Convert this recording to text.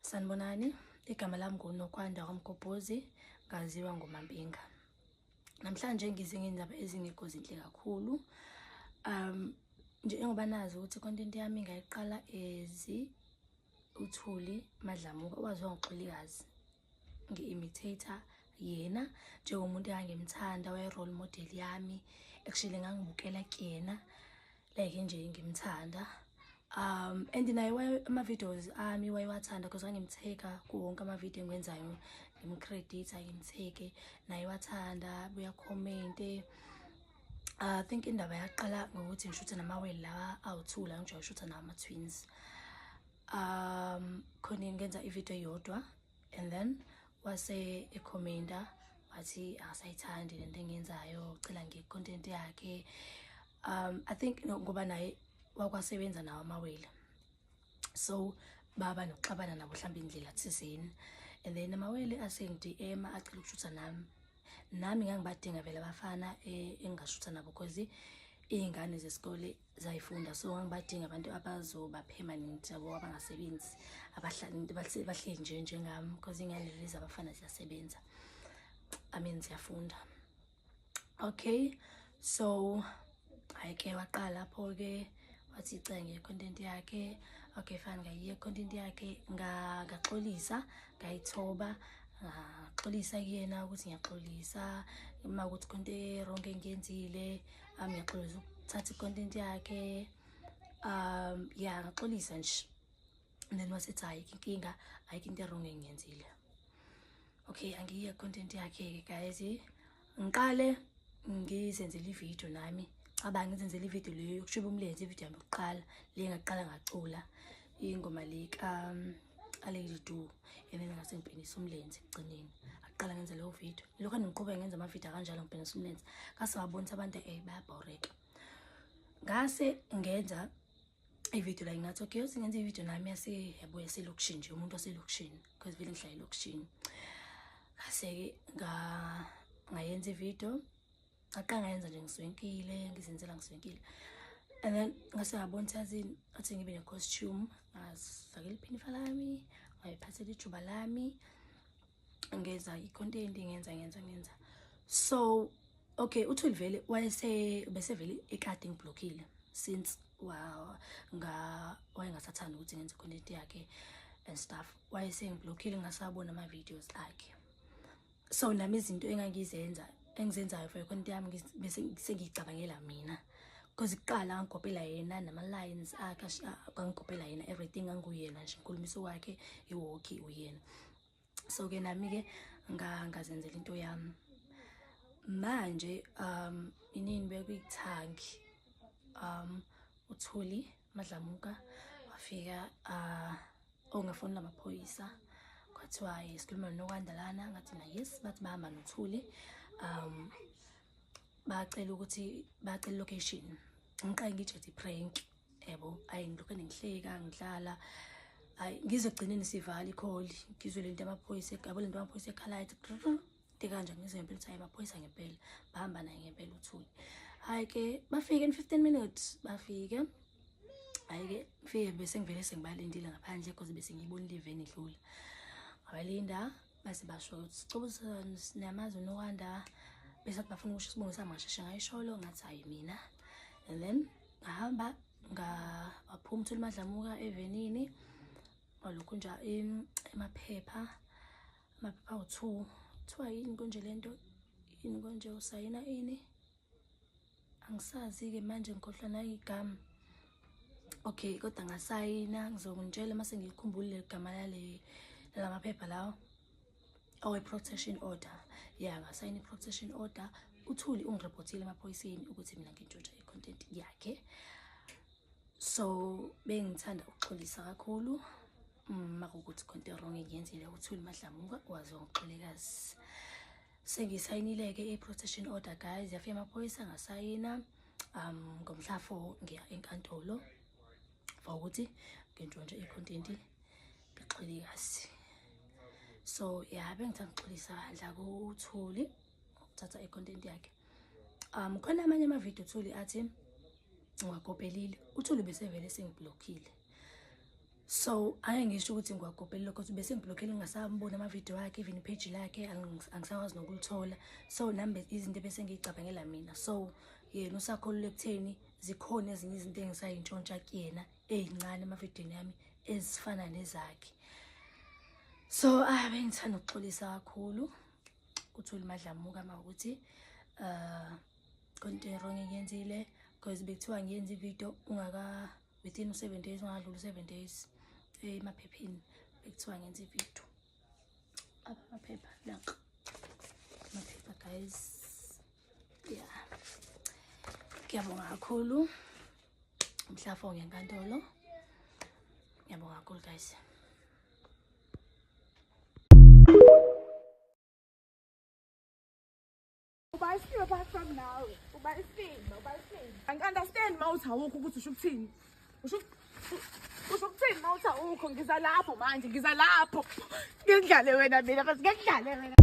Sanibonani, igama lami nguNokwanda kwaMgobhozi, ngaziwa ngoMampinga. Namhlanje ngize ngendaba ezingekho zinhle kakhulu. Njengoba nazi ukuthi content yami ngayiqala ezi uThuli Madlamuka owaziwa ngoXolikazi. Ngi-imitator yena njengomuntu engangimthanda, waye-role model yami. Actually ngangibukela kuyena like nje ngimthanda. And naye ama-videos ami wayewathanda because ngangimtheka kuwo wonke ama-video engiwenzayo, ngimcreditha, ngimtheke, naye wathanda, buya-commente. I think indaba yaqala ngokuthi ngishuthe namawele lawa awu-two la, ngijwayele ukushutha nawo ama-twins. Khona ngenza ividiyo eyodwa and then wase ekhomenta wathi akasayithandi lento engiyenzayo, ucela ngiye-content yakhe. I think ngoba naye wakwasebenza nawo amawele, so baba nokuxabana nabo mhlawumbe indlela thizeni, and then amawele asengi-DM acela ukushutha nami. Nami ngangibadinga vele abafana engingashutha nabo because iy'ngane zesikole zayifunda, so ngangibadinga abantu abazoba permanent yabo, abangasebenzi, abahleli nje njengami, because iy'ngane lezi abafana ziyasebenza, I mean ziyafunda. Okay, so hhayi-ke waqala lapho-ke wathi cela ngiye-content yakhe. Okay, fine, ngayiye content yakhe, ngaxolisa, ngayithoba, ngaxolisa kuyena ukuthi ngiyaxolisa uma ukuthi khona into e-wrong engiyenzile, ngiyaxolisa ukuthatha i-content yakhe. Ya, ngaxolisa nje, and then wasethi ayikho inkinga, ayikho into e-wrong engiyenzile. Okay, angiye content yakhe-ke guys, ngiqale ngizenzele ividiyo nami. Cabanga, ngizenzele ividiyo leyo yokushuba umlenze, ividiyo yami yokuqala le ngaqala ngacula ingoma le ka Lady Du, and then ngase ngibhenisa umlenze ekugcineni. Aqala ngenza leyo video, lokho ngiqhubeka ngenza amavidiyo kanjalo, ngibhenisa umlenze, ngase ngabonisa abantu bayabhoreka. Ngase ngenza ividiyo la, ngathi okay, uthi ngenza ividiyo nami yase yabo yaselokishini nje, umuntu waselokishini, because vele ngihlala elokishini. Ngase-ke ngayenza ividiyo, ngaqala ngayenza nje ngiswenkile, ngizenzela ngiswenkile, and then ngase ngabona ukuthi yazini, athi ngibe ne-costume, ngazifakela iphinifa lami, ngayiphathela ijuba lami, ngenza i-content, ngenza ngenza ngenza. So okay, uThuli vele wayese bese vele ekade ngiblockile since wa nga wayengasathanda ukuthi ngenze content yakhe and stuff, wayesengiblockile, ngasabona ama-videos akhe. So nami izinto engangizenza, engizenzayo for content yami, bese sengiyicabangela mina, because kuqala ngangikopela yena nama-lines akhe, ngangikopela yena everything, nganguyena nje, ngikhulumiso wakhe iwoki uyena. So-ke nami-ke ngazenzela into yami. Manje inini bekuyithangi, uThuli Madlamuka wafika, ongafonela amaphoyisa, kwathiwa sikhuluma noNokwanda lana. Ngathi na yes, bathi bahamba noThuli, bacela ukuthi bacela location. Ngiqale ngitshe prank yabo, ayi ngilokhu ngihleka ngidlala, hayi ngizogcineni sivala i-call, ngizwe lento yamaphoyisa, yabo lento yamaphoyisa ekhala ithi into kanje, ngizwe ngempela ukuthi hayi amaphoyisa ngempela, bahamba naye ngempela uThuli. Hhayi-ke bafike in 15 minutes bafike, hhayi-ke fike bese ngivele sengibalindile ngaphandle because bese ngiyibonile iveni idlula. Ngabalinda base basho ukuthi sicela sinamazi uNokwanda, bese athi bafuna ukusho isibongo sami, ngasheshe ngayisholo, ngathi hayi mina, and then ngahamba waphuma uThuli Madlamuka evenini, walokhu nje emaphepha, amaphepha awu-two, kuthiwa yini konje lento, yini konje, usayina ini, angisazi-ke manje, ngikhohlwa nayigama. Okay, kodwa ngasayina, ngizokunitshela uma sengikhumbulile igama lale lamaphepha lawo, owe-protection order. Ya, ngasayina i-protection order. UThuli ungirepotile emaphoyiseni ukuthi mina ngintshontsha i-content yakhe. So bengithanda ukuxolisa kakhulu uma kuwukuthi khona into wrong engiyenzile. UThuli Madlamuka waziwa ngoXolikazi. Sengisayinile-ke i-protection order guys, yafika amaphoyisa, ngasayina. Ngomhla 4 ngiya enkantolo for ukuthi ngintshontshe i-content kaXolikazi. So ya, bengithanda ukuxolisa bandla kuThuli ukuthatha i-content yakhe. Khona amanye amavidiyo uThuli athi ngiwakopelile, uThuli bese vele sengiblockile. So ake ngisho ukuthi ngiwagobhele lokho ukuthi bese ngiblokhele ngingasamboni amavidiyo akhe, even ipheji lakhe angisakwazi nokulithola. So nami izinto ebese ngiyicabangela mina. So yena usakholelwa ekutheni zikhona ezinye izinto engisayintshontsha kuyena ey'ncane emavidiyweni yami ezifana nezakhe. So ah bengithanda ukuxolisa kakhulu kuThuli Madlamuka uma ukuthi konke wrong engiyenzile, because bekuthiwa ngiyenza ividiyo ungaka within u-7 days, ungadluli u-7 days emaphepheni bekuthiwa ngenza ividiyo. Apha amaphepha la, amaphepha guys. Yeah, ngiyabonga kakhulu. Mhla 4 ngenkantolo. Ngiyabonga kakhulu guys. Uba isilima apart from nawe. Uba isilima, uba isilima. Angi-understand uma uthi awukho ukuthi usho ukuthini. Usho usho ukuthini uma uthi awukho? Ngiza lapho manje, ngiza lapho. Ngikudlale wena mina, but ngikudlale wena.